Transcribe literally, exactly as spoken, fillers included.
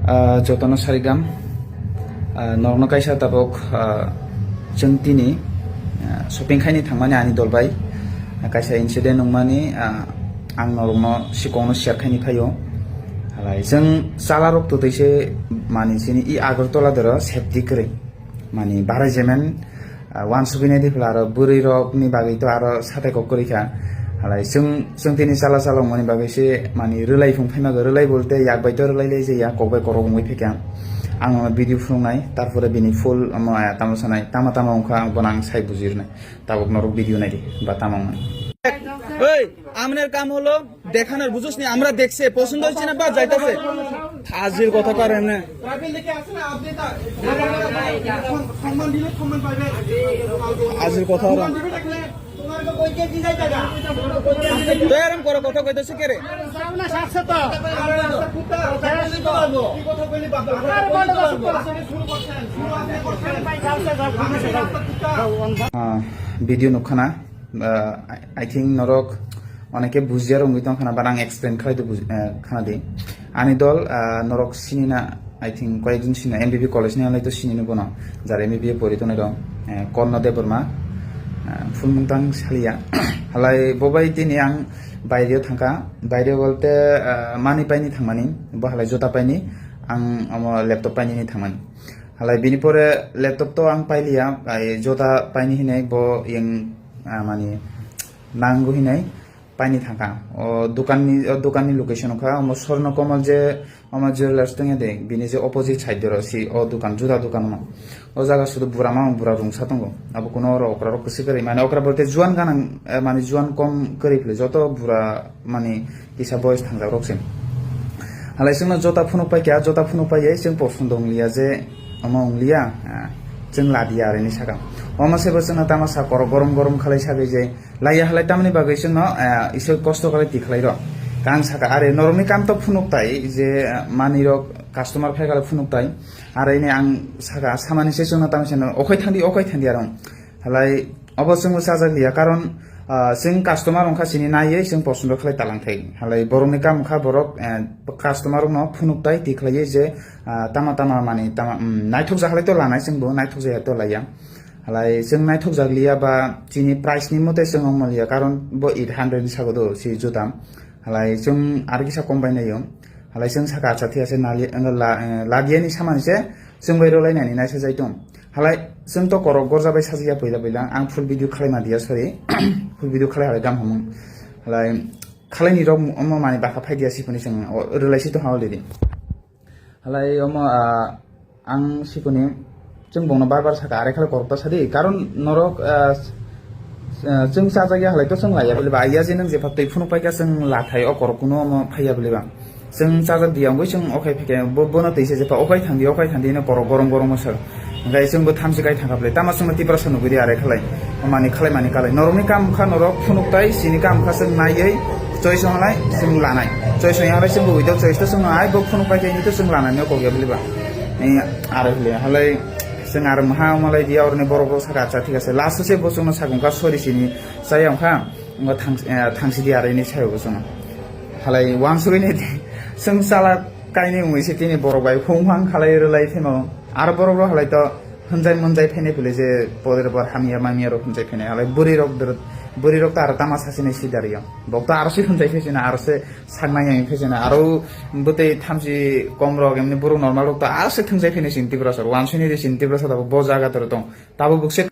Ah, jotono sarigam, ah, norokno kaisa tabuk, ah, chwng tini, ah, shopping khaini thangmani ani dol bai, ah, kaisa incident wngmani, ah, ang norokno sikokno share khaini phaio. Halai chwng chalarok twtwi se mani chini i Agartala doro safety kwrwi, mani barai jemen, ah, wansugwi nai di phela aro bwrwi rok ni bagwi to aro satai kok kwrwi kha. Halai chwng, chwng tini chala chala wngmani bagwi se mani rwlai phung phai mago, rwlai bolte yak bai to rwlai lai jaya, kok bai korok wngwi phaikha. Ang nono video phunuknai, tarpore bini full omo, ah, tamo sanai, tama tama wngkha ang bono ang sai buji rwnai. Tabuk norok video nai di, ba tamo wngmani. Hey, আমনের কাম হলো দেখানোর, বুঝোস নি? আমরা দেখছে, পছন্দ হচ্ছে না, বাস যাইতেছে। ফাজিল কথা পারে না। ফাজিল কথা আর। তো এরম করে কথা কইতেছে কে রে? Ah, video nukha na. Ah, I, I think norok oneke bujia rwngwi tong khana, but ang explain khlai di buj-, eh, khana di. Ani dol, ah, norok sini na, I think koyekjon sini na, M B B college ni alai to sini ni bono, jar M B B pori tongnai rok, eh, Korno Debbarma, ah, full mung tang saliya. Halai bo bai tini ang baireo thangkha, baireo bolte, ah, mani paini thangmani, bo halai jota paini, ang omo laptop paini ni thangmani. Halai bini pore laptop to ang pailiya, ai jota paini hinai bo yang, ah, mani nango hinai paini thangkha. O dukanni, o dukanni location wngkha omo Swarna Kamal je, omo jewellers tongya de, bini je opposite side doro si o dukan, juta dukan omo. O jaga sudu bura ma, bura rungsa tongo. Abo kuno oro okra rok kwswi kwrwi, mane okra bolte juan ganang, eh, mane juan kom kwrwi phile, joto bura mane kisa boyes thangjak rok se. Halai chwngno jota phunuk paikha, jota phunuk paiya, chwng posondo wngliya je omo wngliya, ah, chwng ladiya arini saka. Omo sebo chwngno tama sa korok gorom gorom khalai sagwi je laiya halai tamni bagwi chwngno, ah, iso kosto khalai tikhlai rok. Kang saka are norokni kam to phunuk tai je, ah, manwi rok customer phaikha phunuk tai. Are ini ang saka samani se chwngno tamo seno okhai thangdi, okhai thangdi arong. Halai obo chwngno chajak liya, karon, ah, chwng customer wngkha chini naiwi chwng posondo khlai talang thai. Halai borokni kam wngkha borok, eh, customer rokno phunuk tai tikhlaiwi je, ah, tama tama mani tama, mm, naithok jak halai to lanai chwngbo, naithok jak to laiya. Halai chwng naithok jak liya ba chini price ni mote chwng wngma liya, karon bo eight hundred ni sago do si juta. Halai chwng ar kisa kom bai naio. Halai chwng saka acha thik ase nali, la, eh, ladiya ni samani se chwng bai rwlai nani naisa jai tong. Halai chwng to korok gorja bai sajiya poila poila. Ang full video khalai ma diya, sorry. Full video khalai halai gam hamung. Halai khalai ni rok omo mani baka phai diya sipuni chwng o rwlai si tong ha already. Halai omo, ah, ang sipuni chwng bongno bar bar saka are khalai korok ta sadi. Karon norok, ah, s-, ah, chwng chajak ya halai to chwng laiya bole ba ya je nang je phatwi phunuk paikha chwng lathai o korok kuno omo phaiya bole ba. Chwng chajak di, ang bai chwng okhai phikhe, bo, bono twi se jepha, "Okhai thang di, okhai thang di," hino korok gorom gorom o sal. Hingkhe chwng bo thamchi kai thangkha bwle. Tama chwngno Tiprasa nugwi di are khalai. Mani khalai, mani kalai. Norokni kam wngkha norok phunuk tai, chini kam wngkha chwng naiwi, choice wng halai chwng lanai. Choice wng halai chwng bo without choice to chwng ai bo phunuk pai khe to chwng lanai no kok ya bwle ba. Eh, are hwle halai chwng ar maha malai di orni borok rok saka acha thik ase. Last se bo chwngno sakung kha sorry chini chaya wngkha. Ngo thang, eh, thangsi di are ni sayo bo chwngno. Halai wansugwi ni chwng chala kainwi wngwi se tini borok bai hung hang khalai rwlai pheno. Aro borok rok halai to hwnjai munjai phainai bwle je podre por hamya mangya rok hwnjai phainai. Halai bwrwi rok dr-, bwrwi rok to aro tama sasinai si dari yo. Bok to aro se hwnjai phaisina, aro se saknai yang phaisina. Aro bwtwi thamchi kom rok emni borok normal rok to aro se thwngjai phainai sin Tiprasa. Wansugwi ni sin Tiprasa tabuk bo jaga toro tong. Tabuk buk se